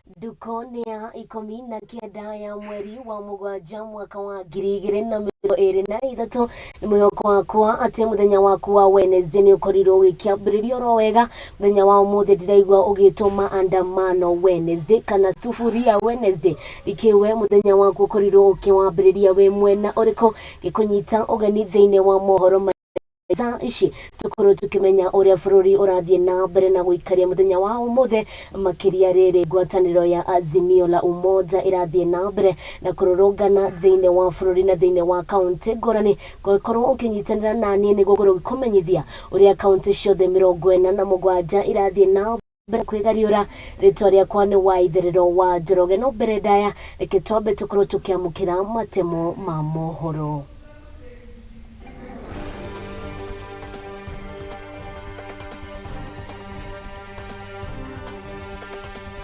Nduko nĩ ya 19 ya mweri wa mũgwanja mwaka wa 2023. Nĩ mwĩhoko wakwa atĩ mũthenya waku wa Wednesday nĩ ũkorirwo ũgĩkĩambĩrĩria oro wega. Mũthenya wa ũmũthĩ ndĩraigua ũgĩtwo maandamano Wednesday kana sufuria Wednesday. Ikĩwe mũthenya waku ũkorirwo ũkĩwambĩrĩria wĩ mwena ũrĩkũ? Ngĩkũnyita ũgeni thĩinĩ wa mohoro thaa ici tukorwo tukimenya uria bururi urathie na mbere na guikaria muthenya wa umuthi, makiria riri ngwataniro ya Azimio la Umoja irathie na mbere na kururungana thiini wa bururi na thiini wa kaunti ngurani. Ngũkorwo ukinyitanira na niĩ nĩguo ngorwo ngĩkũmenyithia uria kaunti ciothe 47 irathie na mbere kwigariũra. Rĩtwa rĩakwa nĩ Waitherero wa Njoroge, no mbere ndaya reke twambe tukorwo tukiamũkĩra matemo ma mohoro.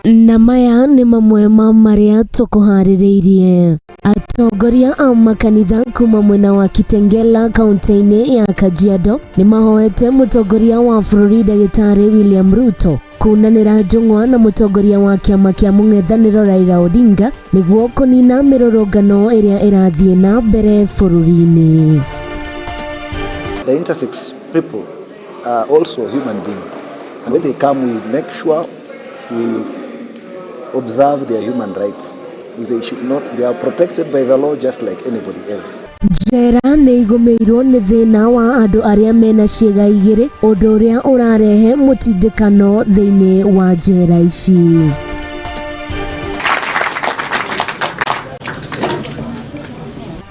Na maya nĩ mamwe ma marĩa tũkũharĩrĩirie. Atongoria a makanitha kuma mwena wa Kitengela kaunti-inĩ ya Kajiado nĩ mahoete mũtongoria wa bũrũri ndagĩtarĩ William Ruto kunanĩra njũng'wa na mũtongoria wa kĩama kĩa mũng'ethanĩro Raila Odinga nĩguo kũnina mĩrũrũngano ĩrĩa ĩrathiĩ na mbere bũrũri-inĩ. The intersex people are also human beings, and when they come we make sure we observe their human rights. They should not, they are protected by the law just like anybody else. Njera nĩ igũmĩirwo nĩ thĩna wa andũ arĩa mena ciĩga igĩrĩ, ũndũ ũrĩa ũrarehe mũtindĩkano thĩinĩ wa njera ici.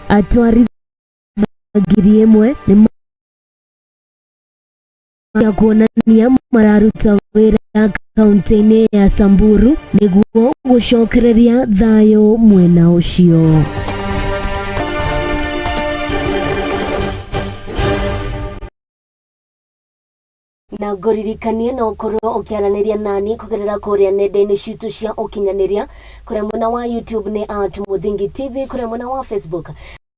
Atwarithia 1000 nĩ ya kuonania mararuta wĩra kaunti-inĩ ya Samburu nĩguo gũcokereria thayũ mwena ũcio. Na ngũririkanie no ũkorwo ũkĩaranĩria nani kũgerera kũrĩa nenda-inĩ citũ cia ũkinyanĩria, kũrĩa mwena wa YouTube nĩ at Muthingi TV, kũrĩa mwena wa Facebook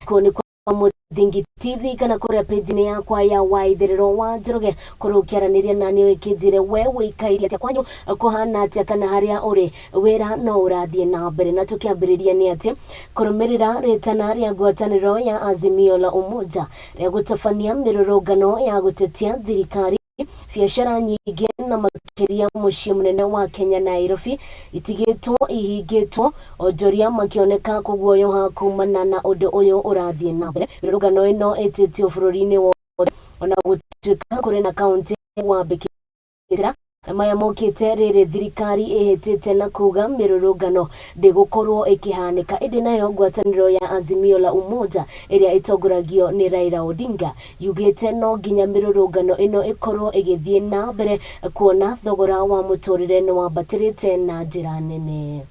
kuo nĩ kwa Muthingi TV, kana kũrĩa page-inĩ yakwa ya Waitherero wa Njoroge, korwo ũkĩaranĩria nani ũkĩnjĩre we ũikaire atĩa kwanyu kũhana atĩa, kana harĩa ũrĩ wĩra no ũrathiĩ na mbere. Na tũkĩambĩrĩria nĩ atĩ kũrũmĩrĩra rĩtana rĩa ngwatanĩro ya Azimio la Umoja rĩa gũtabania mĩrũrũngano ya gũtetia thirikari, biacara nyingĩ na makĩria mũciĩ mũnene wa Kenya Nairobi itigĩtwo ihingĩtwo, onjoria makĩoneka kũguoyoha kumana na ũndũ ũyũ ũrathiĩ na mbere. Mĩrũrũngano ĩno ĩtĩtio bũrũri-inĩ wothe ona gũtuĩka kũrĩ na kaunti wambĩkĩra. Maya mokĩte rĩrĩ thirikari ĩhĩtĩte na kuga mĩrũrũngano ndĩgũkorwo ĩkĩhanĩka, ĩndĩ nayo ngwatanĩro ya Azimio la Umoja ĩrĩa ĩtongoragio nĩ Raila Odinga yugĩte no nginya mĩrũrũngano ĩno ĩkorwo ĩgĩthiĩ na mbere kuona thogora wa mũtũrĩre nĩ wambatĩrĩte na njĩra nene.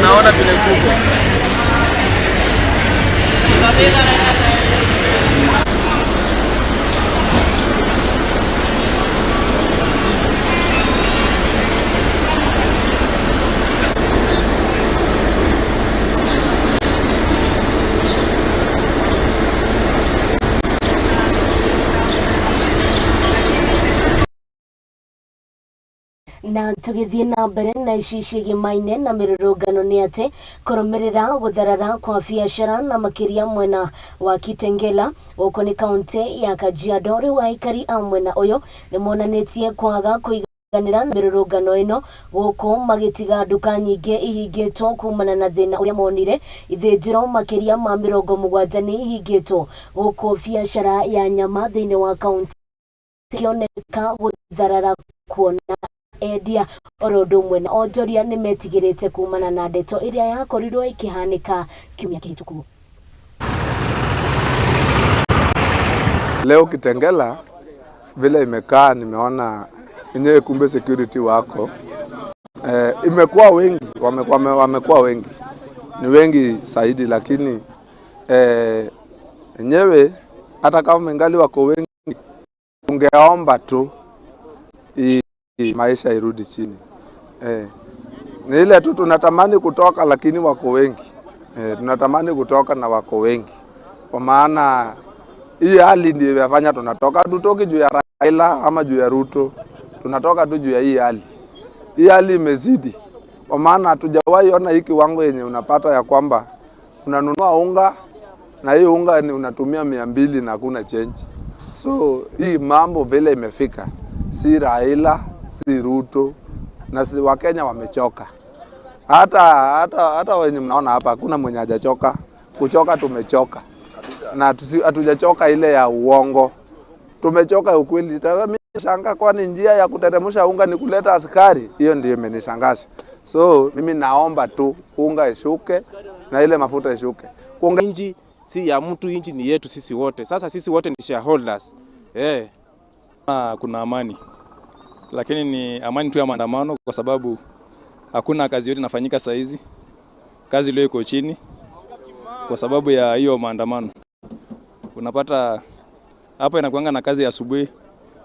Naona vile kuko. Na tũgĩthiĩ na mbere na ici ciĩgĩmaine na mĩrũrũngano nĩ atĩ kũrũmĩrĩra gũtharara kwa biacara na makĩria mwena wa Kitengela gũkũ nĩ kaũntĩ ya Kajiado. Rĩu aikari a mwena ũyũ nĩ monanĩtie kwaga kũiganĩra na mĩrũrũngano ĩno gũkũ magĩtiga nduka nyingĩ ihingĩtwo kumana na thĩna ũrĩa monire. Ithĩnjĩro makĩria ma 70 nĩ ihingĩtwo gũkũ biacara ya nyama thĩinĩ wa kaũntĩ ikĩoneka gũtharara kuona endia oro ũndũ ũmwe na onjoria nĩ metigĩrĩte kumana na ndeto ĩrĩa yakorirwo ĩkĩhanĩka kiumia kĩhĩtũku. Leo Kitengela vile imekaa, nimeona yenyewe kumbe security wako imekuwa wengi, wamekuwa wengi, ni wengi zaidi, lakini yenyewe hata kama mengali wako wengi, ungeomba tu maisha irudi chini. Ni ile tu tunatamani kutoka, lakini wako wengi. Tunatamani kutoka na wako wengi, kwa maana hii hali ndio imefanya tunatoka. Tutoki juu ya Raila ama juu ya Ruto, tunatoka tu juu ya hii hali. Hii hali imezidi, kwa maana hatujawahi ona hii kiwango yenye unapata ya kwamba unanunua unga na hii unga ni unatumia 200 na hakuna change. So hii mambo vile imefika, si Raila si Ruto na si Wakenya wamechoka. Hata wenye mnaona hapa hakuna mwenye hajachoka. Kuchoka tumechoka. Na hatujachoka ile ya uongo. Tumechoka ukweli. Tazama, mimi shanga kwani njia ya kuteremsha unga ni kuleta askari? Hiyo ndio imenishangaza. So mimi naomba tu unga ishuke na ile mafuta ishuke. Inji si ya mtu, inji ni yetu sisi wote. Sasa sisi wote ni shareholders. Kuna amani, lakini ni amani tu ya maandamano, kwa sababu hakuna kazi yote inafanyika saa hizi. Kazi leo iko chini kwa sababu ya hiyo maandamano. Unapata hapa inakuanga na kazi ya asubuhi,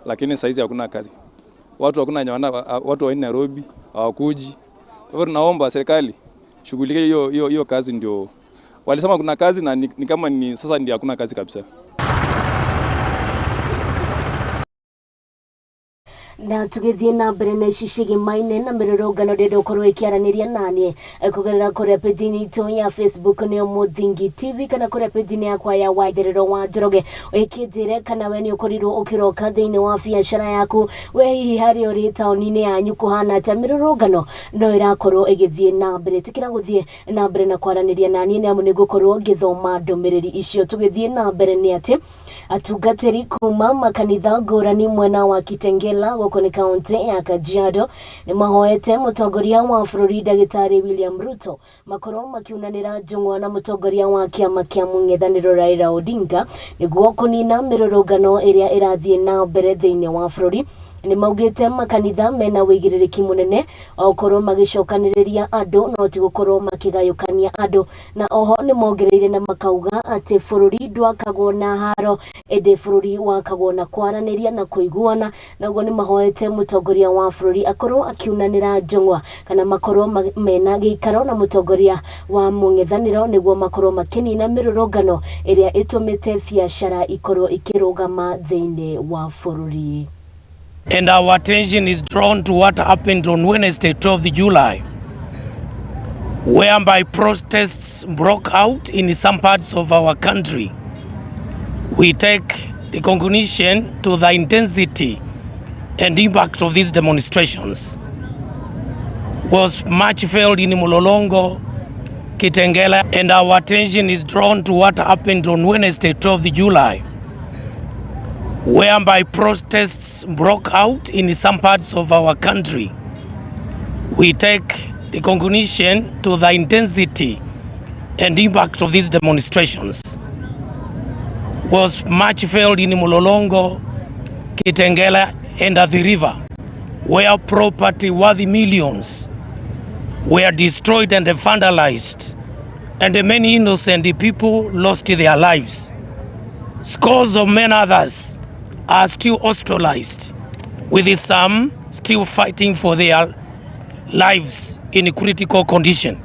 lakini saa hizi hakuna kazi. Watu hakuna nyawana, watu wa Nairobi hawakuji. Kwa hivyo tunaomba serikali shughulikie hiyo kazi. Ndio walisema kuna kazi na ni kama ni sasa ndio hakuna kazi kabisa. Na tũgĩthiĩ na mbere na ici ciĩgĩmaine na mĩrũrũngano ndĩrenda ũkorwo ĩkĩaranĩria naniĩ kũgerera kũrĩa page-inĩ itũ ya Facebook nĩyo Mũthingi TV kana kũrĩa page-inĩ yakwa ya Waitherero wa Njoroge, ĩkĩnjĩre kana we nĩ ũkorirwo ũkĩroka thĩinĩ wa biacara yaku, we hihi harĩa ũrĩ taũni-inĩ yanyu kũhana atĩa, mĩrũrũngano no ĩrakorwo ĩgĩthiĩ na mbere. Tĩkĩra gũthiĩ na mbere na kwaranĩria naniĩ nĩ amu nĩ ngũkorwo ngĩthoma ndũmĩrĩri icio. Tũgĩthiĩ na mbere nĩ atĩ atungatĩri kuma makanitha ngũrani mwena wa Kitengela gũkũ nĩ kaũntĩ ya Kajiado nĩ mahoete mũtongoria wa bũrũri ndagĩtarĩ William Ruto makorwo makiunanĩra njũng'wa na mũtongoria wa kĩama kĩa mũng'ethanĩro Raila Odinga nĩguo kũnina mĩrũrũngano ĩrĩa ĩrathiĩ na mbere thĩinĩ wa bũrũri. Nĩ maugĩte makanitha mena wĩigĩrĩrĩki mũnene okorwo magĩcokanĩrĩria andũ no ti gũkorwo makĩgayũkania andũ, na oho nĩ mongereire na makauga atĩ bũrũri ndwakagwo na haro ĩndĩ bũrũri wakagwo na kwaranĩria na kũiguana. Naguo nĩ mahoete mũtongoria wa bũrũri akorwo akiunanĩra njũng'wa kana makorwo mena gĩikaro na mũtongoria wa mũng'ethanĩro nĩguo makorwo makĩnina mĩrũrũngano ĩrĩa ĩtũmĩte biacara ikorwo ikĩrũgama thĩinĩ wa bũrũri. And our attention is drawn to what happened on Wednesday, 12th July, whereby protests broke out in some parts of our country. We take recognition to the intensity and impact of these demonstrations. Was much felt in Mlolongo, Kitengela, and our attention is drawn to what happened on Wednesday, 12th July, whereby protests broke out in some parts of our country. We take recognition to the intensity and impact of these demonstrations. Was much felt in Mlolongo, Kitengela, and at the river. where property worth millions were destroyed and vandalized, and many innocent people lost their lives. Scores of many others are still hospitalized, with some still fighting for their lives in critical condition.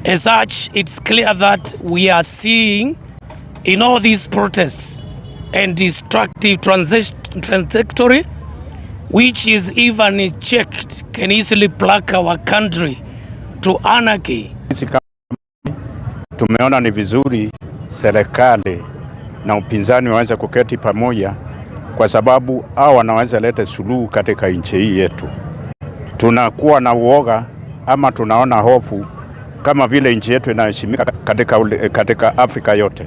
As such, it's clear that we are seeing in all these protests and destructive trajectory, which is even checked, can easily plug our country to anarchy. Sisi kama tumeona ni vizuri serikali na upinzani waweze kuketi pamoja, kwa sababu hao wanaweza leta suluhu katika nchi hii yetu. Tunakuwa na uoga ama tunaona hofu kama vile nchi yetu inaheshimika katika Afrika yote.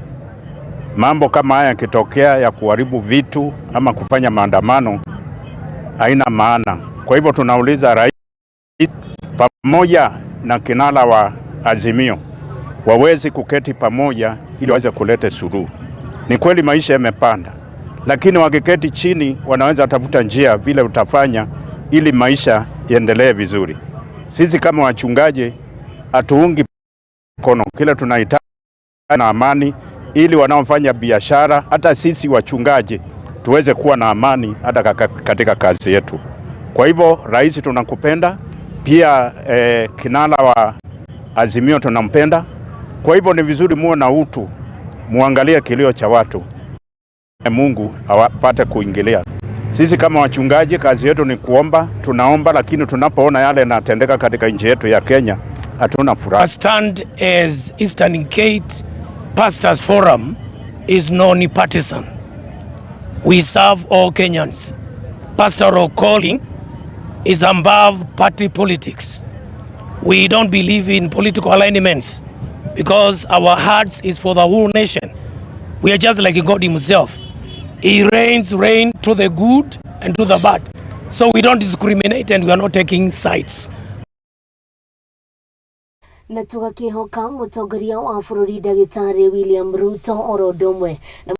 Mambo kama haya yakitokea ya kuharibu vitu ama kufanya maandamano haina maana. Kwa hivyo tunauliza rais pamoja na kinara wa Azimio waweze kuketi pamoja ili waweze kuleta suluhu. Ni kweli maisha yamepanda, lakini wakiketi chini wanaweza tafuta njia vile utafanya ili maisha yaendelee vizuri. Sisi kama wachungaji hatuungi mkono kile tunahitaji na amani, ili wanaofanya biashara, hata sisi wachungaji tuweze kuwa na amani hata katika kazi yetu. Kwa hivyo, rais, tunakupenda pia, kinara wa Azimio tunampenda. Kwa hivyo ni vizuri muwe na utu, muangalie kilio cha watu, Mungu awapate kuingilia. Sisi kama wachungaji kazi yetu ni kuomba, tunaomba, lakini tunapoona yale yanatendeka katika nchi yetu ya Kenya hatuna furaha. Stand as Eastern Gate Pastors Forum is non-partisan. We serve all Kenyans. Pastoral calling is above party politics. We don't believe in political alignments because our hearts is for the whole nation. We are just like God himself. He rains rain to the good and to the bad. So we don't discriminate and we are not taking sides. Na tugakihoka mutongoria wa bururi Ndagĩtarĩ William Ruto oro ũndũ ũmwe na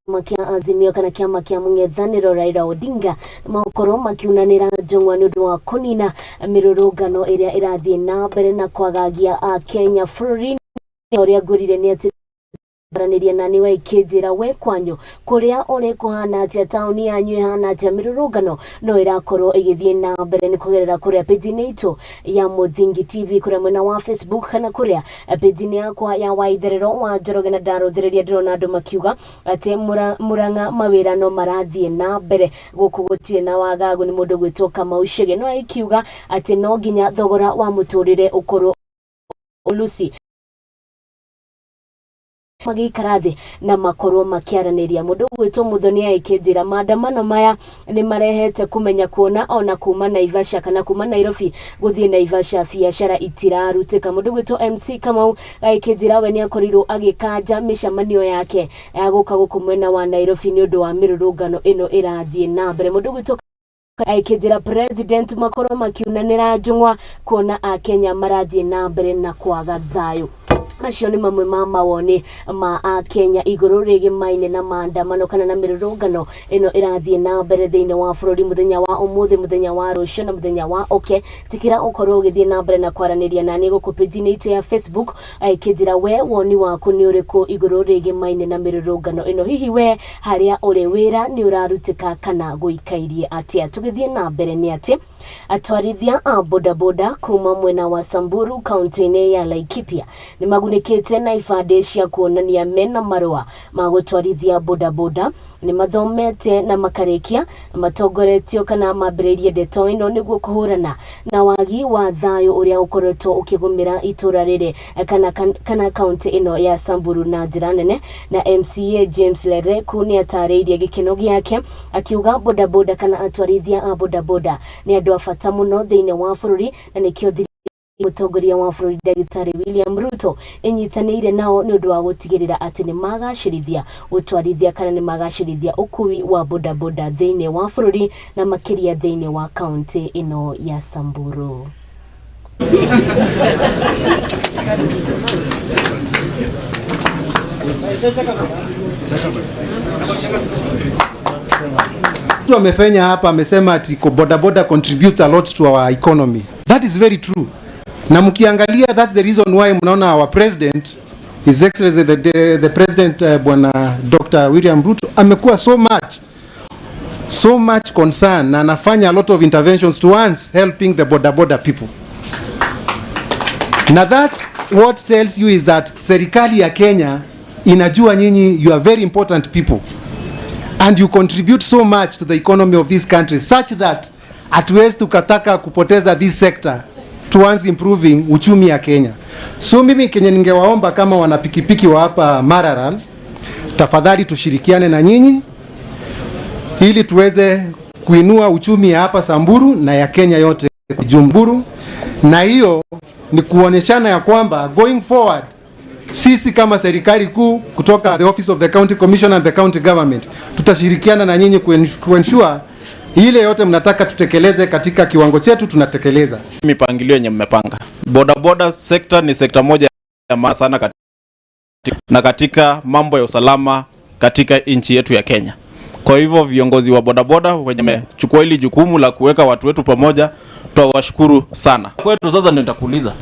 kĩama kĩa Azimio kana kĩama kĩa mũng'ethanĩro Raila Odinga makorwo makiunanĩra njũng'wa nĩ ũndũ wa kũnina mĩrũrũngano ĩrĩa ĩrathiĩ na mbere na kwagagia akenya bũrũri-inĩ. Ũrĩa ngũrire nĩ atĩ aranĩria na nĩ ikĩnjĩra we kwanyu kũrĩa ũrĩ kũhana atĩa, taũni yanyu ĩhana atĩa, mĩrũrũngano no ĩrakorwo ĩgĩthiĩ na mbere nĩ kũgerera kũrĩa page-inĩ itũ ya Mũthingi TV kũrĩa mwena wa Facebook kana kũrĩa page-inĩ yakwa ya Waitherero wa Njoroge, na ndarũthĩrĩria ndĩrona andũ makiuga atĩ Murang'a mawĩra no marathiĩ na mbere, gũkũ gũtirĩ na wagagu. Nĩ mũndũ gwĩtwo Kamau Chege no akiuga atĩ no nginya thogora wa mũtũrĩre ũkorwo Lucy magĩikara thĩ na makorwo makĩaranĩria. Mũndũ ũgwĩtwo Mũthoni agĩkĩnjĩra maandamano maya nĩ marehete kũmenya kuona ona kuma Naivasha kana kuma Nairobi gũthiĩ Naivasha biacara itirarutĩka. Mũndũ ũgwĩtwo MC Kamau agĩkĩnjĩra we nĩ akorirwo agĩkanja mĩcemanio yake ya gũka gũkũ mwena wa Nairobi nĩ ũndũ wa mĩrũrũngano ĩno ĩrathiĩ na mbere. Mũndũ ũgwĩtwo agĩkĩnjĩra president makorwo makiunanĩra njũng'wa kuona akenya marathiĩ na mbere na kwaga thayũ. Macio nĩ mamwe ma mawoni ma akenya igũrũ rĩgĩmaine na maandamano kana na mĩrũrũngano ĩno ĩrathiĩ na mbere thĩinĩ wa bũrũri mũthenya wa ũmũthĩ, mũthenya wa rũciũ na mũthenya wa oke. Tikĩra ũkorwo ũgĩthiĩ na mbere na kwaranĩria nani gũkũ page-inĩ itũ ya Facebook agĩkĩnjĩra we woni waku nĩ ũrĩkũ igũrũ rĩgĩmaine na mĩrũrũngano ĩno. Hihi we harĩa ũrĩ wĩra nĩ ũrarutĩka kana gũikairie atĩa? Tũgĩthiĩ na mbere nĩ atĩ atwarithia a bodaboda kuma mwena wa Samburu kaunti-inĩ ya Laikipia nĩ magunĩkĩte na ibandĩ cia kuonania mena marũa ma gũtwarithia bodaboda. Nĩ mathomete na makarĩkia na matongoretio kana mambĩrĩirie ndeto ĩno nĩguo kũhũrana na wagi wa thayũ ũrĩa ũkoretwo ũkĩgũmĩra itũra rĩrĩ kana kaunti ĩno ya Samburu na njĩra nene. Na MCA James Lereku nĩ atarĩirie gĩkeno gĩake akiuga bodaboda kana atwarithia a bodaboda nĩ andũ a bata mũno thĩinĩ wa bũrũri, na nĩkĩo mũtongoria wa bũrũri Ndagĩtarĩ William Ruto ĩnyitanĩire nao nĩ ũndũ wa gũtigĩrĩra atĩ nĩ magacĩrithia ũtwarithia kana nĩ magacĩrithia ũkui wa bodaboda thĩinĩ wa bũrũri na makĩria thĩinĩ wa kaunti ĩno ya Samburu. Mtu amefanya hapa amesema ati bodaboda contributes a lot to our economy. That is very true. Na mkiangalia, that's the reason why mnaona our president, His Excellency the president, Bwana Dr. William Ruto, amekuwa so much concern na anafanya a lot of interventions towards helping the bodaboda people. Na that what tells you is that serikali ya Kenya inajua nyinyi, you are very important people and you contribute so much to the economy of this country, such that hatuwezi tukataka kupoteza this sector towards improving uchumi ya Kenya. So mimi kenye ningewaomba kama wanapikipiki wa hapa Maralal, tafadhali tushirikiane na nyinyi ili tuweze kuinua uchumi ya hapa Samburu na ya Kenya yote jumburu, na hiyo ni kuonyeshana ya kwamba going forward sisi kama serikali kuu kutoka the office of the county commissioner and the county government tutashirikiana na nyinyi kuensure ile yote mnataka tutekeleze katika kiwango chetu tunatekeleza. Mipangilio yenye mmepanga. Bodaboda sector ni sekta moja ya maana sana na katika mambo ya usalama katika nchi yetu ya Kenya. Kwa hivyo viongozi wa bodaboda wenye wamechukua hili jukumu la kuweka watu wetu pamoja, twawashukuru sana. Kwetu sasa ndio nitakuuliza,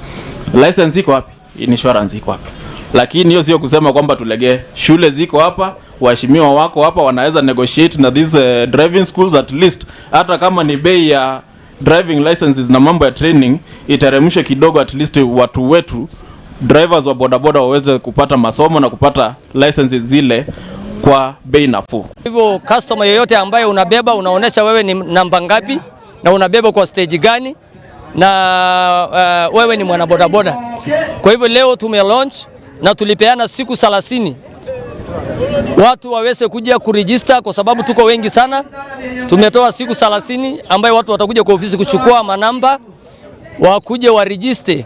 license iko wapi? Insurance iko wapi? Lakini hiyo sio kusema kwamba tulegee. Shule ziko hapa, waheshimiwa wako hapa, wanaweza negotiate na these driving schools. At least hata kama ni bei ya driving licenses na mambo ya training iteremshwe kidogo, at least watu wetu drivers wa bodaboda waweze kupata masomo na kupata licenses zile kwa bei nafuu. Hivyo customer yoyote ambaye unabeba, unaonesha wewe ni namba ngapi na unabeba kwa stage gani na wewe ni mwanabodaboda. Kwa hivyo leo tume launch na tulipeana siku 30 watu waweze kuja kuregister kwa sababu tuko wengi sana. Tumetoa siku 30 ambayo watu watakuja kwa ofisi kuchukua manamba, wakuje waregister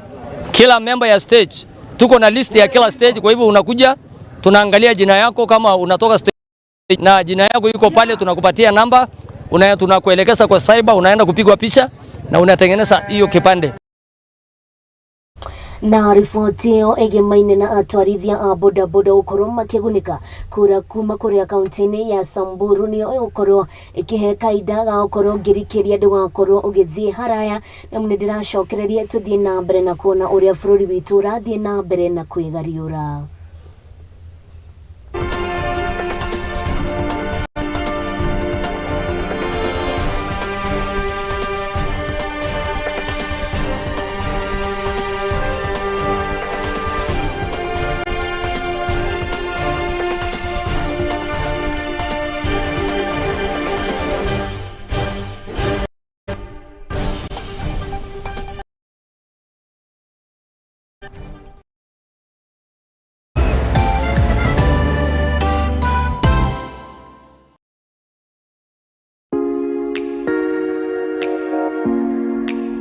kila member ya stage. Tuko na list ya kila stage, kwa hivyo unakuja, tunaangalia jina yako kama unatoka stage na jina yako iko pale, tunakupatia namba, tunakuelekeza kwa cyber, unaenda kupigwa picha na unatengeneza hiyo kipande. Na riboti ĩyo ĩgĩmaine na atwarithia a bodaboda gũkorwo makĩgunĩka kura kuma kũrĩa kaunti-inĩ ya Samburu nĩyo ĩgũkorwo ĩkĩhe kaida ga gũkorwo ngĩrikĩria ndũgakorwo ũgĩthiĩ haraya na nĩ ndĩracokereria tũthiĩ na mbere na kuona ũrĩa bũrũri witũ ũrathiĩ na mbere na kwĩgariũra.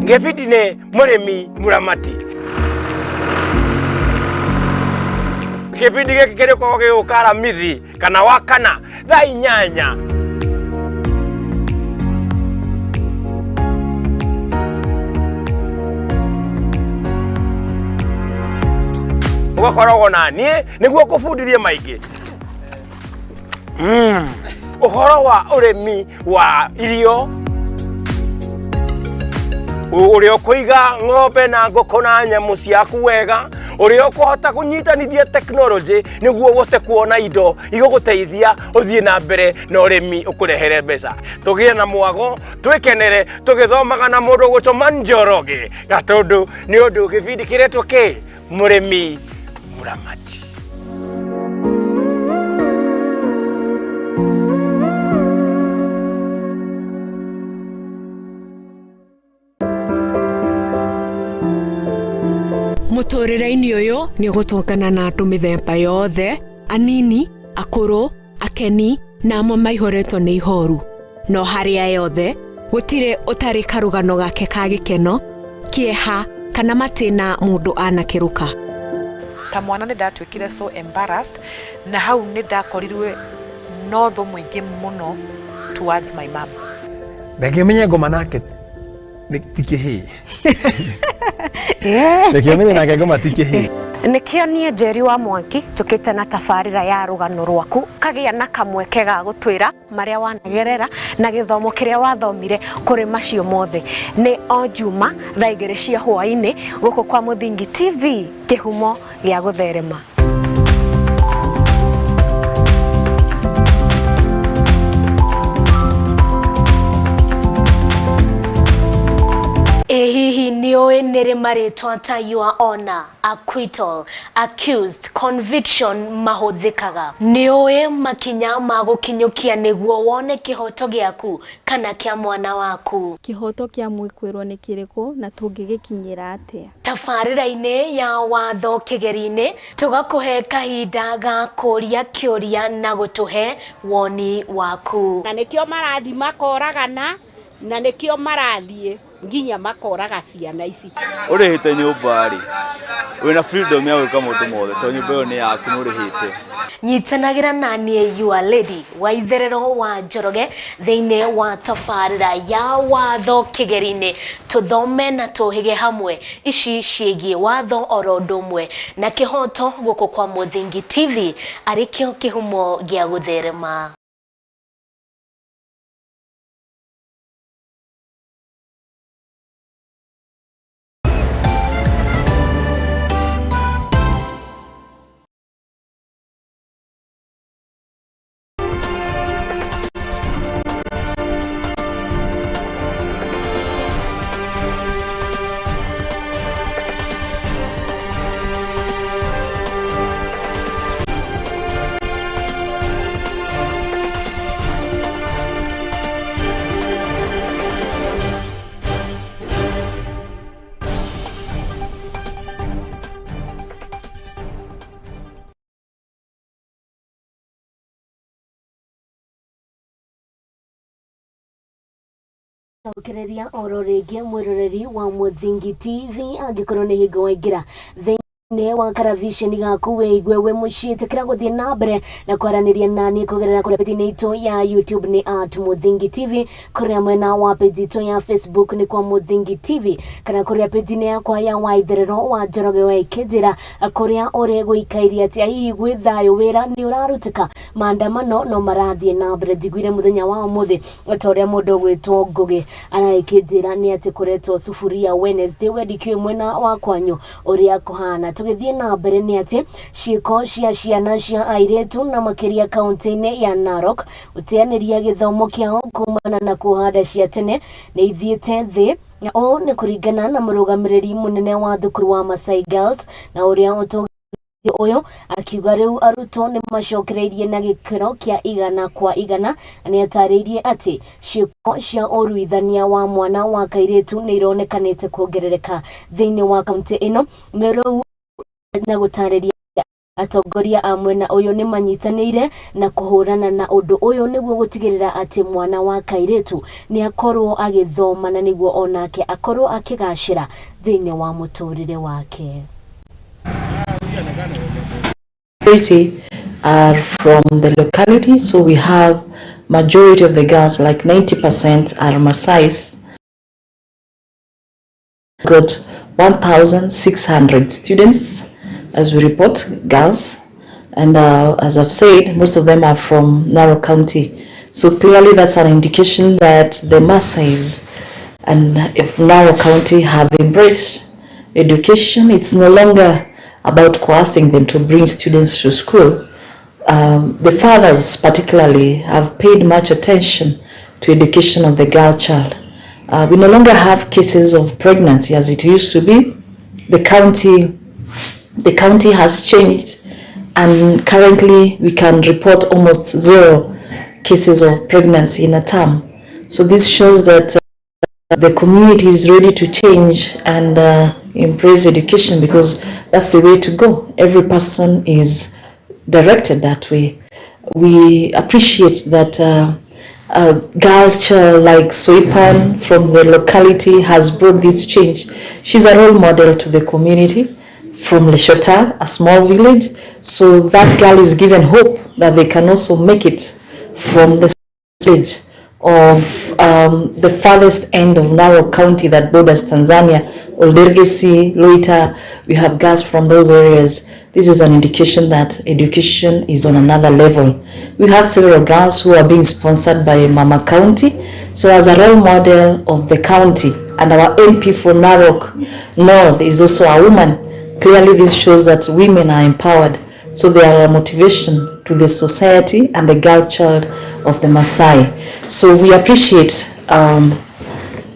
Ngĩbindi nĩ mũrĩmi mũramati. Kĩbindi gĩkĩ kĩrĩkoragwo gĩgũka Aramithi kana Wakana thaa 8. Ũgakoragwo na niĩ nĩguo ngũbundithie maingĩ ũhoro wa ũrĩmi wa irio, ũrĩa ũkũiga ng'ombe na ngũkũ na nyamũ ciaku wega, ũrĩa ũkũhota kũnyitanithia tekinoronjĩ nĩguo ũhote kuona indo igũgũteithia ũthiĩ na mbere na ũrĩmi ũkũrehere mbeca. Tũgĩe na mwago, twĩkenere tũgĩthomaga na mũndũ ũgwĩtwo Manjoroge Gatũndũ, nĩ ũndũ gĩbindi kĩretwo kĩ mũrĩmi mũramati. Mũtũrĩre-inĩ ũyũ nĩ ũgũtũngana na andũ mĩthemba yothe, anini, akũrũ, akeni na amwe maihũrĩtwo nĩ ihoru. No harĩa yothe gũtirĩ ũtarĩ karũgano gake ka gĩkeno, kĩeha kana matĩna mũndũ anakĩrũka. Ta mwana nĩ ndatuĩkire so embarrassed, na hau nĩ ndakorirwe no thũ mũingĩ mũno towards my mom. Reke menye ngoma nake nĩ ti kĩhĩĩ. Reke menye nake ngoma ti kĩhĩĩ. Nĩkĩo niĩ Njeri wa Mwangi njũkĩte na tabarĩra ya rũgano rwaku kagĩa na kamweke ga gũtwĩra marĩa wanagerera na gĩthomo kĩrĩa wathomire kũrĩ macio mothe. Nĩ o Juma thaa 2 cia hwaĩ-inĩ gũkũ kwa Mũthingi TV, kĩhumo gĩa gũtherema. Ĩ hihi nĩ ũĩ nĩ rĩ marĩtwa ta your honor, acquittal, accused, conviction mahũthĩkaga? Nĩ ũĩ makinya ma gũkinyũkia nĩguo wone kĩhoto gĩaku kana kĩa mwana waku? Kĩhoto kĩa mwĩkũĩrwo nĩ kĩrĩkũ na tũngĩgĩkinyĩra atĩa? Tabarĩra-inĩ ya Watho Kĩgeri-inĩ tũgakũhe kahinda ga kũria kĩũria na gũtũhe woni waku. Na nĩkĩo marathiĩ makoragana, na nĩkĩo marathiĩ nginya makoraga ciana ici. Ũrĩhĩte nyũmba rĩ, wĩna freedom ya gwĩka maũndũ mothe tondũ nyũmba ĩyo nĩ yaku nĩ ũrĩhĩte. Nyitanagĩra na niĩ your lady wa itherero wa Njoroge thĩinĩ wa tabarĩra ya Watho Kĩgeri-inĩ, tũthome na tũhĩge hamwe ici ciĩgiĩ watho oro ũndũ ũmwe na kĩhoto gũkũ kwa Mũthingi TV arĩ kĩo kĩhumo gĩa gũtherema. Cokereria oro rĩngĩ mwĩroreri wa Mũthingi TV angĩkorwo nĩ hingo waingĩra thĩinĩ wa karaviceni gaku wĩigue wĩ mũciĩ tĩkĩra gũthiĩ na mbere na kwaranĩria nani kũgerera kũrĩa page-inĩ itũ ya YouTube nĩ at Mũthingi TV, kũrĩa mwena wa page itũ ya Facebook nĩ kwa Mũthingi TV, kana kũrĩa page-inĩ yakwa ya Waitherero wa Njoroge wa Ikĩnjĩra kũrĩa ũrĩ gũikairie atĩa, hihi gwĩ thayũ, wĩra nĩ ũrarutĩka, maandamano no marathiĩ na mbere. Njiguire mũthenya wa ũmũthĩ ta ũrĩa mũndũ ũgwĩtwo Ngũgĩ araĩkĩnjĩra nĩ atĩ kũretwo sufuria Wednesday, we ndikĩũĩ mwena wa kwanyu ũrĩa kũhana. Tũgĩthiĩ na mbere nĩ atĩ ciĩko cia ciana cia airĩtu na makĩria kaunti-inĩ ya Narok gũteanĩria gĩthomo kĩao kumana na kuoha nda cia tene nĩ ithiĩte thĩ, na ũũ nĩ kũringana na mũrũgamĩrĩri mũnene wa thukuru wa Masai Girls na ũrĩa ũtũgĩirio ũyũ akiuga rĩu arutwo nĩ macokereirie na gĩkĩro kĩa 100 kwa 100. Nĩ atarĩirie atĩ ciĩko cia ũruithania wa mwana wa kairĩtu nĩ ironekanĩte kuongerereka thĩinĩ wa kaunti ĩno, na rĩu na gũtarĩria atongoria a mwena ũyũ nĩ manyitanĩire na kũhũrana na ũndũ ũyũ nĩguo gũtigĩrĩra atĩ mwana wa kairĩtu nĩ akorwo agĩthoma na nĩguo onake akorwo akĩgacĩra thĩinĩ wa mũtũrĩre wake. Are from the locality, so we have majority of the girls, like 90% are Maasais. Got 1,600 students, as we report, girls, and as I've said, most of them are from Narok County. So clearly that's an indication that the Maasais and if Narok County have embraced education. It's no longer about coercing them to bring students to school. The fathers particularly have paid much attention to education of the girl child. We no longer have cases of pregnancy as it used to be. The county has changed, and currently we can report almost 0 cases of pregnancy in a term. So this shows that the community is ready to change and embrace education, because that's the way to go. Every person is directed that way. We appreciate that a girl child like Soipan from the locality has brought this change. She's a role model to the community from Leshota, a small village. So that girl is given hope that they can also make it from the village of the farthest end of Narok County that borders Tanzania, Oldergesi, Loita. We have girls from those areas. This is an indication that education is on another level. We have several girls who are being sponsored by Mama County. So as a role model of the county, and our MP for Narok North is also a woman. Clearly this shows that women are empowered. So they are a motivation to the society and the girl child of the Maasai. So we appreciate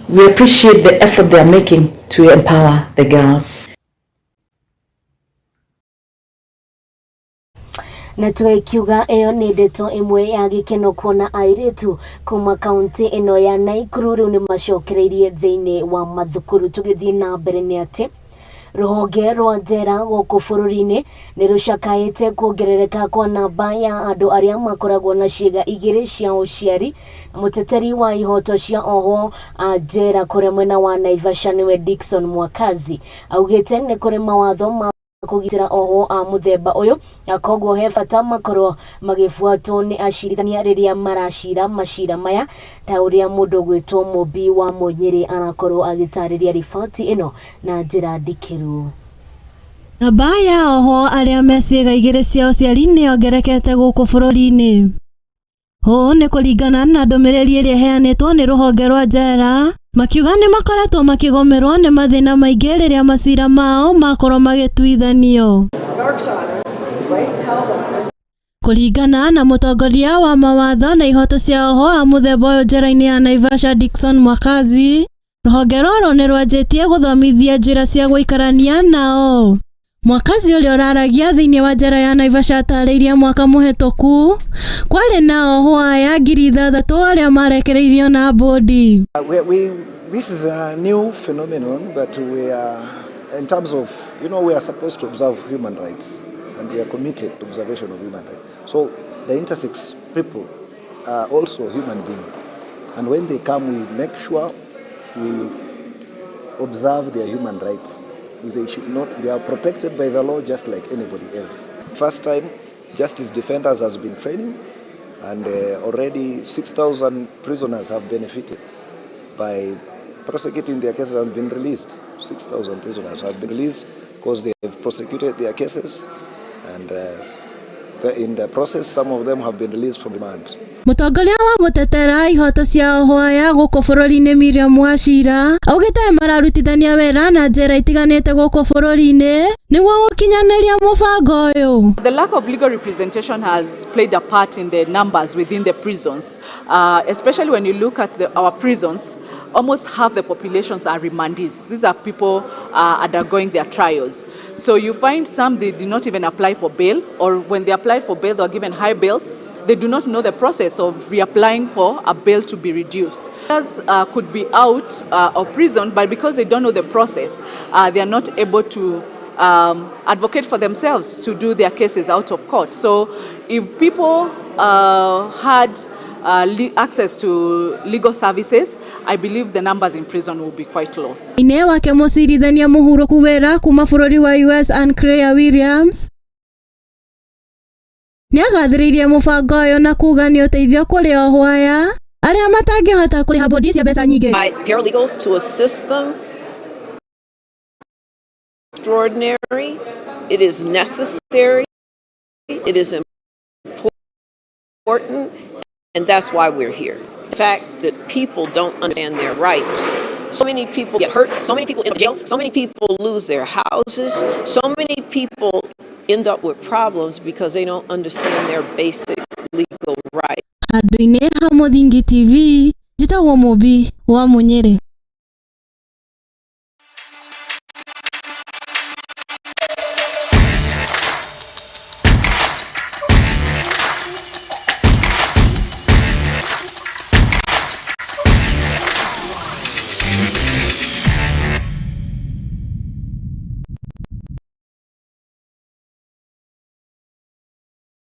the effort they are making to empower the girls. Na twekiuga ĩyo nĩ ndeto ĩmwe ya gĩkeno kuona airĩtu kuma kaunti ĩno ya Nakuru rĩu nĩ macokereirie thĩinĩ wa mathukuru. Tũgĩthiĩ na mbere nĩ atĩ rũhonge rwa njera gũkũ bũrũri-inĩ nĩ rũcakaĩte kuongerereka kwa namba ya andũ arĩa makoragwo na ciĩga igĩrĩ cia ũciari. Mũteteri wa ihoto cia ohwo a njera kũrĩa mwena wa Naivasha nĩwe Dickson Mwakazi augĩte nĩ kũrĩ mawatho ma kũgitĩra ohwo a mũthemba ũyũ na koguo he bata makorwo magĩbuatwo nĩ acirithania rĩrĩa maracira macira maya, ta ũrĩa mũndũ gwĩtwo Mũmbi wa Mũnyĩrĩ arakorwo agĩtarĩria riboti ĩno na njĩra ndikĩru. Namba ya ohwo arĩa me ciĩga igĩrĩ cia ũciari nĩ yongererekete gũkũ bũrũri-inĩ. Ũũ nĩ kũringana na ndũmĩrĩri ĩrĩa ĩheanĩtwo nĩ rũhonge rwa njera, makiuga nĩ makoretwo makĩgũmĩrwo nĩ mathĩna maingĩ rĩrĩa macira mao makorwo magĩtuithanio. Kũringana na mũtongoria wa mawatho na ihoto cia ohwo a mũthemba ũyũ njera-inĩ ya Naivasha Dickson Mwakazi, rũhonge rũrũ nĩ rwanjĩtie gũthomithia njĩra cia gũikarania nao. Mwakazi ũrĩa ũraragia thĩinĩ wa njera ya Naivasha atarĩirie mwaka mũhĩtũku kwarĩ na ohwo aya 6,000 arĩa marekereirio na bodi. This is a new phenomenon, but we are, in terms of, you know, we are supposed to observe human rights, and we are committed to observation of human rights. So the intersex people are also human beings, and when they come, we make sure we observe their human rights. They should not, they are protected by the law just like anybody else. First time, Justice Defenders has been training, and already 6,000 prisoners have benefited by prosecuting their cases and been released. 6,000 prisoners have been released because they have prosecuted their cases, and in the process, some of them have been released from remand. Mũtongoria wa gũtetera ihoto cia ohwo aya gũkũ bũrũri-inĩ Miriam Wachira augĩte mararutithania wĩra na njera itiganĩte gũkũ bũrũri-inĩ nĩguo gũkinyanĩria mũbango ũyũ. The lack of legal representation has played a part in the numbers within the prisons, especially when you look at our prisons. Almost half the populations are remandees. These are people undergoing their trials. So you find some, they did not even apply for bail, or when they applied for bail, they were given high bails. They do not know the process of reapplying for a bail to be reduced. Others could be out of prison, but because they don't know the process, they are not able to advocate for themselves to do their cases out of court. So if people had access to legal services, I believe the numbers in prison will be quite low. Ine wake mũcirithania mũhurũku wĩra kuma bũrũri wa US Ann Claire Williams nĩagathĩrĩirie mũbango ũyũ na kuga nĩ ũteithio kũrĩ ohwo aya arĩa matangĩhota kũrĩha bodi cia mbeca nyingĩ. Paralegals to assist them. Extraordinary. It is necessary. It is important. And that's why we're here. The fact that people don't understand their rights. So many people get hurt, so many people end up in jail, so many people lose their houses, so many people end up with problems because they don't understand their basic legal rights. Handũ-inĩ ha Mũthingi TV, njĩtagwo Mũmbi wa Mũnyĩrĩ.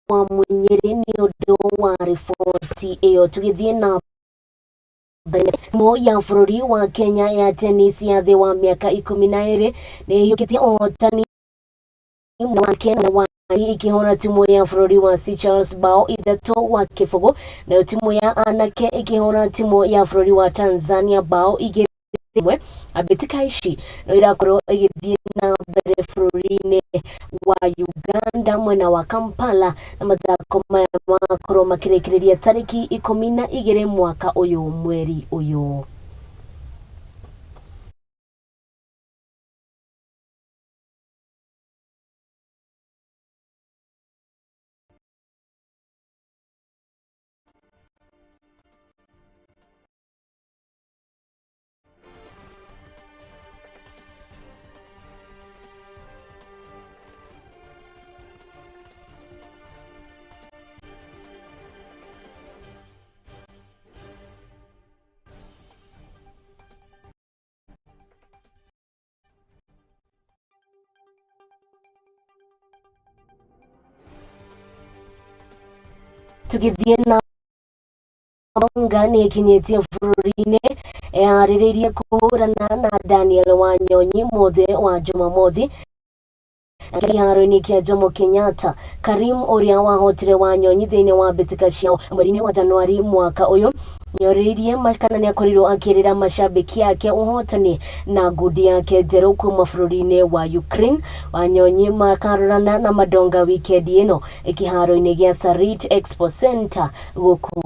Wa Mũnyĩrĩ nĩ ũndũ wa riboti ĩyo. Tũgĩthiĩ na mbere, timu ya bũrũri wa Kenya ya tennis ya thĩ wa mĩaka 12 nĩ ĩiyũkĩtie ũhotani wa Kenya wa Ikĩhũra timu ya bũrũri wa Seychelles bao 3-0, nayo timu ya anake ĩkĩhũra timu ya bũrũri wa Tanzania bao 2-1. Mbĩtĩka ici no irakorwo igĩthiĩ na mbere bũrũri-inĩ wa Uganda mwena wa Kampala, na mathako maya magakorwo makĩrĩkĩrĩria tarĩki 12 mwaka ũyũ mweri ũyũ. Tũgĩthiĩ na Onga nĩ ĩkinyĩtie bũrũri-inĩ ĩharĩrĩirie kũhũrana na Daniel Wanyonyi mũthĩ wa Jumamothi kĩharo-inĩ kĩa Jomo Kenyatta. Karim ũrĩa wahotire Wanyonyi thĩinĩ wa mbĩtĩka ciao mweri-inĩ wa Januari mwaka ũyũ nĩorĩirie kana nĩakorirwo akĩrĩra mashabiki ake ũhotani na ngundi yake njerũ kuma bũrũri-inĩ wa Ukraine. Wanyonyi makarorana na Madonga wikendi ĩno kĩharo-inĩ gĩa Sarit Expo Center gũkũ.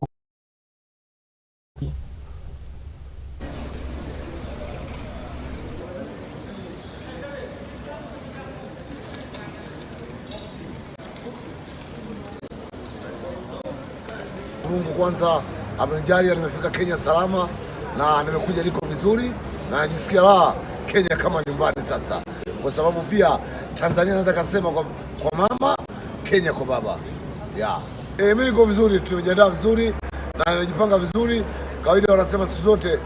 Mungu kwanza amenijalia nimefika Kenya salama na nimekuja niko vizuri na najisikia raha Kenya kama nyumbani sasa, kwa sababu pia Tanzania naweza kasema kwa mama, Kenya kwa baba. Yeah. Mimi niko vizuri, tumejiandaa vizuri na nimejipanga vizuri. Kawaida wanasema siku zote,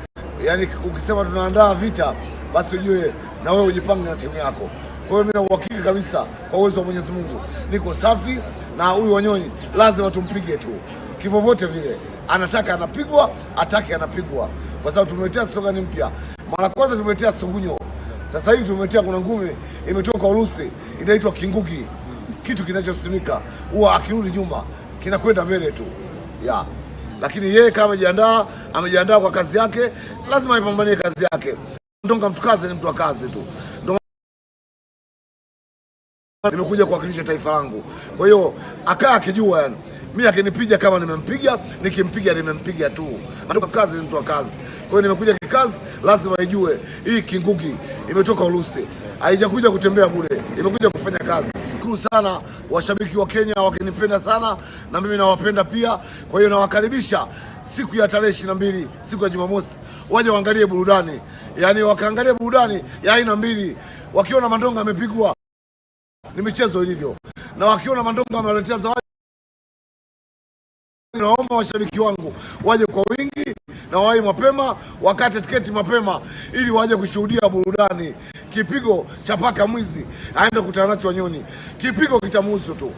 yani ukisema tunaandaa vita basi ujue na wewe ujipange na timu yako. Kwa hiyo mimi na uhakika kabisa kwa uwezo wa Mwenyezi Mungu niko safi, na huyu Wanyonyi lazima tumpige tu kivyovyote vile, anataka anapigwa, atake anapigwa, kwa sababu tumeletea slogan mpya. Mara kwanza tumeletea sungunyo, sasa hivi tumeletea kuna ngumi imetoka Urusi inaitwa kingugi, kitu kinachosimika huwa akirudi nyuma kinakwenda mbele tu ya. Lakini yeye kama amejiandaa, amejiandaa kwa kazi yake, lazima aipambanie kazi yake. Ndonga mtu kazi ni mtu wa kazi tu. Ndio nimekuja kuwakilisha taifa langu. Kwa hiyo akaa akijua, yani mimi akinipiga kama nimempiga, nikimpiga nimempiga tu. Mtu kazi ni mtu wa kazi. Kwa hiyo nimekuja kikazi, lazima ijue hii kingugi imetoka Urusi. Haijakuja kutembea bure, imekuja kufanya kazi. Shukuru sana washabiki wa Kenya wakinipenda sana na mimi nawapenda pia. Kwa hiyo nawakaribisha siku ya tarehe 22, siku ya Jumamosi, waje waangalie burudani. Yaani wakaangalie burudani ya aina mbili. Wakiona Mandonga amepigwa, ni michezo ilivyo. Na wakiona Mandonga amewaletea zawadi, naomba washabiki wangu waje kwa wingi na waje mapema, wakate tiketi mapema ili waje kushuhudia burudani. Kipigo cha paka mwizi aende kukutana nacho Wanyonyi, kipigo kitamuhusu tu.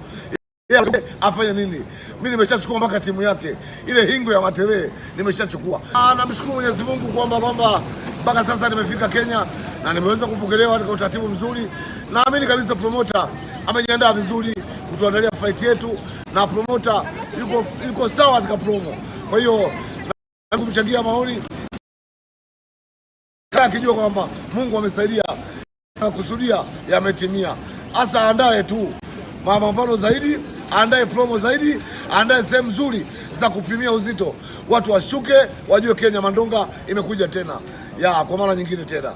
Yeye afanye nini? Mimi nimeshachukua mpaka timu yake ile hingo ya Matere nimeshachukua. Namshukuru Mwenyezi Mungu kwamba mpaka sasa nimefika Kenya na nimeweza kupokelewa katika utaratibu mzuri. Naamini kabisa promoter amejiandaa vizuri kutuandalia fight yetu, na promoter yuko sawa katika promo. Kwa hiyo na kumchangia maoni akijua kwamba Mungu amesaidia na kusudia yametimia. Hasa andae tu mapambano zaidi, andae promo zaidi, andae sehemu nzuri za kupimia uzito, watu washuke, wajue Kenya Mandonga imekuja tena ya kwa mara nyingine tena.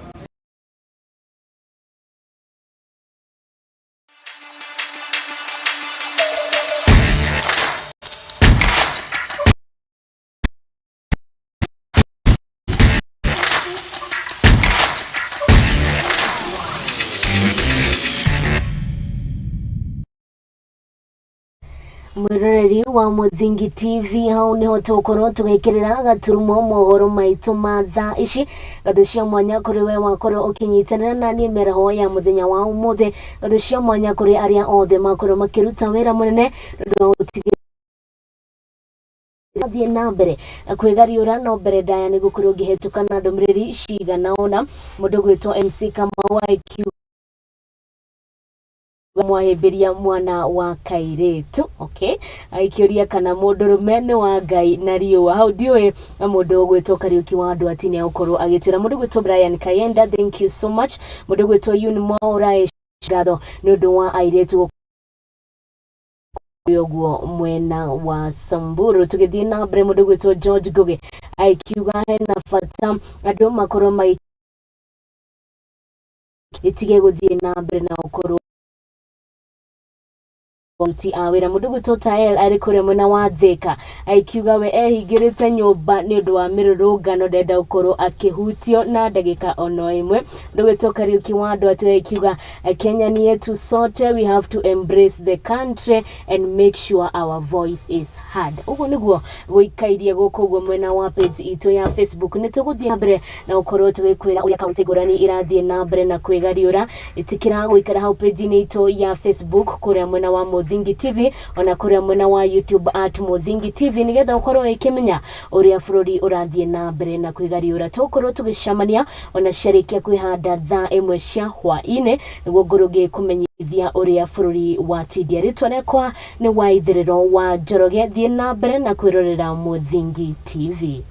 Mwiroreri wa Muthingi TV, hau niho tugukorwo tugikirira gaturumo mohoro maitu ma thaa ici. Ngatho cia mwanya kuri we wakorwo ukinyitanira na niĩ mĩaraho ya muthenya wa umuthi. Ngatho cia mwanya kuri aria othe makorwo makiruta wira munene nĩũndũ wa gũtigĩrĩra thiĩ na mbere kwĩgariũra no mbere ndaya nĩ gũkorwo ngĩhetũka na ndũmĩrĩri cigana ũna. Mũndũ gwĩtwo MC Kamau IQ Mwahĩmbĩria mwana wa kairĩtu. Okay, agĩkĩũria kana mũndũrũme nĩ wa Ngai na riũa. Hau ndiũĩ mũndũ ũgwĩtwo Kariũki wa andũ ati nĩ agũkorwo agĩtwĩra. Mũndũ ũgwĩtwo Brian Kayenda, thank you so much. Mũndũ ũgwĩtwo Yun Mwaũra, ngatho nĩ ũndũ wa airĩtu ũguo mwena wa Samburu. Tũgĩthiĩ na mbere, mũndũ ũgwĩtwo George Ngugi akiuga hena bata andũ makorwo magĩ ĩtige gũthiĩ na mbere na gũkorwo aruti a wĩra. Mũndũ gwĩtwo Tael arĩ kũrĩa mwena wa Thika akiuga we ehingĩrĩte nyũmba nĩ ũndũ wa mĩrũrũngano, ndenda gũkorwo akĩhutio na ndagĩka ono ĩmwe. Mũndũ gwĩtwo Kariũki wa andũ atĩ akiuga Kenya ni yetu sote, we have to embrace the country and make sure our voice is heard. Ũguo nĩguo gũikairie gũkũ ũguo mwena wa page itũ ya Facebook. Nĩ tũgũthiĩ na mbere na gũkorwo tũgĩkwĩra ũrĩa kaunti ngũrani irathiĩ na mbere na kwĩgariũra. Ĩtĩkĩra gũikara hau page-inĩ itũ ya Facebook kũrĩa mwena wa Mũthingi TV, ona kũrĩa mwena wa YouTube @MũthingiTV, nĩgetha ũkorwo ũkĩmenya ũrĩa bũrũri ũrathiĩ na mbere na kwĩgariũra. Tũgũkorwo tũgĩcemania ona ciarĩkia kwĩhanda thaa 1 cia hwaĩ-inĩ nĩguo ngorwo ngĩkũmenyithia ũrĩa bũrũri watindia. Rĩtwa rĩakwa nĩ Waitherero wa Njoroge. Thiĩ na mbere na kwĩrorera Mũthingi TV.